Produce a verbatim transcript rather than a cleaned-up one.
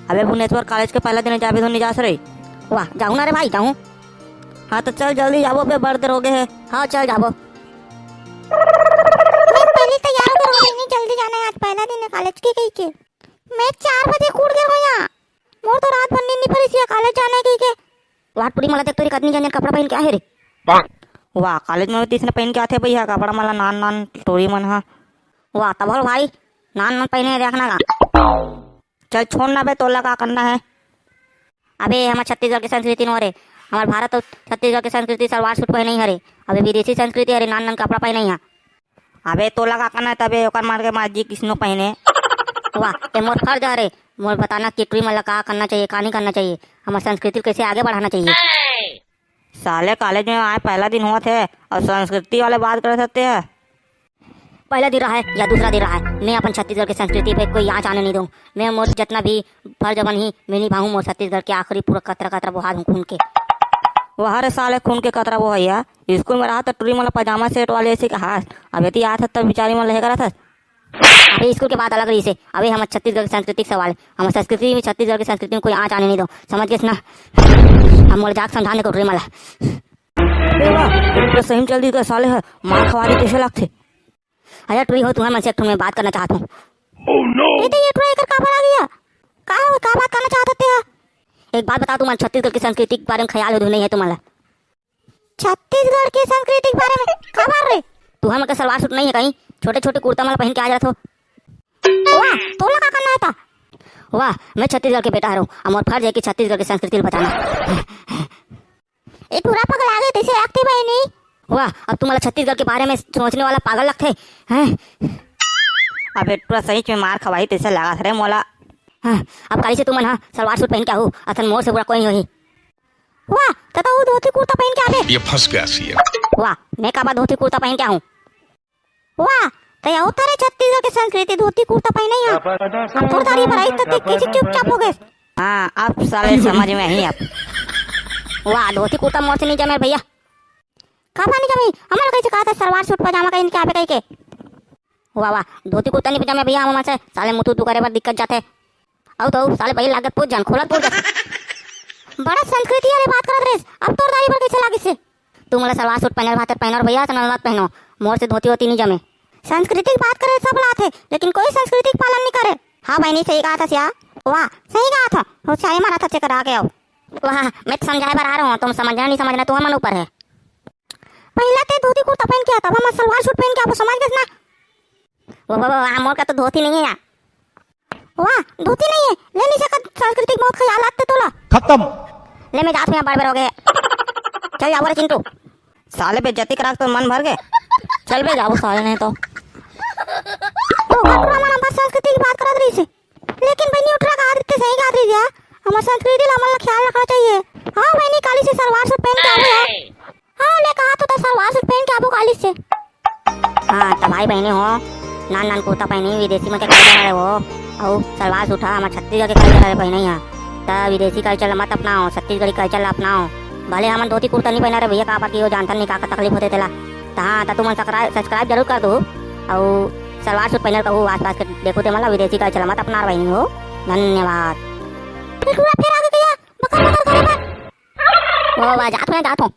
अबे भुवनेश्वर, कॉलेज के पहला दिन हे, जाबे तो नहीं जास रे? वाह, जाहूं ना रे भाई, जाहूं। हाँ तो चल जल्दी जाबो, बे बड़ देर हो गए हे। हाँ चल जाबो। मैं पहले तैयार हो गया हूँ, नहीं जल्दी जाना है, आज पहला दिन है कॉलेज के कही के। मैं चार बजे कूद गया हूँ यहाँ, मोर तो रात भर नींद नहीं पड़ी सी कॉलेज जाना है कही के। वाह टुरी मला देख, टुरी कतनी जन जन कपड़ा पहन के आहे रे। वाह, कॉलेज में भी तीसने पहन के आथे भैया कपड़ा मला, नान नान टुरी मन हा। वाह तब भाई, नान नान पहने हे, देखना का। चल छोड़ ना बे, तोला का करना है? अबे हमर छत्तीसगढ़ के संस्कृति नो हरे, हमर भारत अउ छत्तीसगढ़ के संस्कृति सलवार सूट पहने ही हरे। अबे विदेशी संस्कृति हरे, नान नान कपड़ा पहने ही हा। अबे तोला का करना है तबे ओकर मार के मार जी किसनो पहने। वाह, ये मोर फर्ज हरे, मोर बताना कि टुरी मन ला का करना चाहिए, का नहीं करना चाहिए, हमर संस्कृति ल कैसे आगे बढ़ाना चाहिए। साले कॉलेज में आए पहला दिन होत हे अउ संस्कृति वाले बात करत हते हे। पहला दिन रहा है या दूसरा दिन रहा है, मैं अपन छत्तीसगढ़ के संस्कृति पे कोई आँच आने नहीं दूँ। मैं मोर जितना भी फर्ज बन ही, मैं निभाहूँ मोर छत्तीसगढ़ के आखिरी पूरा कतरा कतरा बोहा दूँ खून के। वाह रे साले, खून के कतरा बोहा यार। स्कूल में रहा तो टुरी मन ला पजामा सेट वाले ऐसे कहा, अब यदि आत हे तब बेचारी मन लहे करत हस। अबे स्कूल के बात अलग रहिसे, अबे हमर छत्तीसगढ़ के सांस्कृतिक सवाल हे, हमर संस्कृति में, छत्तीसगढ़ के संस्कृति में कोई आँच आने नहीं दो, समझ गेस ना? अब मोला जाके समझाने को टुरी मन ला। अबे वाह, तो सही में चल दी का साले हे, मार खवा दी कैसे लगथे? अरे टुरी हो, तुम्हारे मन से एक ठो मैं बात करना चाहत हूँ। Oh no! ये तो ये टुरा एकर का भला गया? का हो, का बात करना चाहत हते हा? एक बात बताओ, तुम्हारे छत्तीसगढ़ की संस्कृति के बारे में ख्याल हो नहीं है तुम्हारा? छत्तीसगढ़ के संस्कृति के बारे में का बात रे? तुम्हारे मन के सलवार सूट नहीं है कहीं? छोटे छोटे कुर्ता मला पहन के आ जात हो। वाह, तोला का करना है था? वाह, मैं छत्तीसगढ़ के बेटा हरहूँ, अउ मोर फर्ज है कि छत्तीसगढ़ के संस्कृति ल बचाना। ए टुरा पगला गे तैसे लगथे बहिनी। वाह, अब तुम्हारा छत्तीसगढ़ के बारे में सोचने वाला पागल लगथे, हैं? अबे टुरा सही में मार खवाही तैसे लागत रे मोला। हाँ, अब काली से तुमन हा सलवार सूट पहन के आहू, असन मोर से बुरा कोई नहीं होही। वाह, त तो वो धोती कुर्ता पहन के आबे। ये फंस गया सीएम। वाह, मैं काबर धोती कुर्ता पहन के आहूँ? वाह, त यहू थारे छत्तीसगढ़ के संस्कृति धोती कुर्ता पहने ही हा। अब तोर दाढ़ी बढ़ाई त तू कैसे चुपचाप हो गए? हाँ, अब साले समझ में ही अब। वाह, धोती कुर्ता मोर से नहीं जमे भैया। का बानी जमी? हमन कैसे कहा था सलवार सूट पजामा कहीं के आबे कहीं के? वाह वाह, धोती कुर्ता नहीं पजामा भैया, हमन से साले मुतु तू करे बर दिक्कत जाथे। अउ तो अउ, साले बहिर लागत पूछ जान, खोलत पूछ जान। बड़ा संस्कृति वाले बात करत रेस, अब तोर दाढ़ी बर कैसे लागिस से? तू मोला सलवार सूट पहनल भातर पहनोर भैया, असन मत पहनो, मोर से धोती होती नहीं जमे। संस्कृति की बात करे सब लात है, लेकिन कोई संस्कृति का पालन नहीं करे। हाँ बहनी, सही कहा था सिया। वाह, सही कहा था, होशियारी मारा था चेकर आगे आओ। वाह, मैं तो समझाए बर आ रहा हूँ, तुम समझना नहीं समझना तुम्हारे मन ऊपर है। पहला ते धोती कुर्ता पहन के आता, अब हम सलवार सूट पहन के आपको समझ गए ना? वाह वाह वाह, मोर का तो धोती नहीं है यार। वाह, धोती नहीं है, ले नहीं सकत, सांस्कृतिक बहुत ख्याल आते तोला। खत्म। ले मैं जात हूँ यहाँ, बड़ बड़ हो गए। चल जाओ रे चिंटू। साले बेइज्जती करा के तो मन भर गए। चल बे जाओ साले नहीं तो। तो घटुरा मन बस संस्कृति की बात करत रही से। लेकिन बहनी उठरा का आदत सही कहा रही है, हमारे संस्कृति ला हमन ला ख्याल रखना चाहिए। हाँ बहनी, काली से सलवार सूट पहन के आवे है। हाँ, ले कहा तो, तो सलवार सूट पहन के आबो काली से। हाँ, त भाई बहनी हो, नान नान कुर्ता पहनी, विदेशी मन के culture हरे वो, अउ सलवार सूट हा, हमर छत्तीसगढ़ के culture हरे पहने ही हा। त विदेशी culture ला मत अपनाओ, छत्तीसगढ़ी culture ला अपनाओ। भले हमन धोती कुर्ता नहीं पहना रे भैया, काबर कि वो जानथन नहीं का, का तकलीफ होथे तेला। त हाँ, त तुमन subscribe, subscribe जरूर कर दो, अउ सलवार सूट पहनल कहू आसपास के देखो ते मन ला, विदेशी culture ला मत अपना रे बहनी हो। धन्यवाद। फिर पूरा फेर आगे गया, बकर बकर करे बर। ओ बा, जात हूँ, जात हूँ।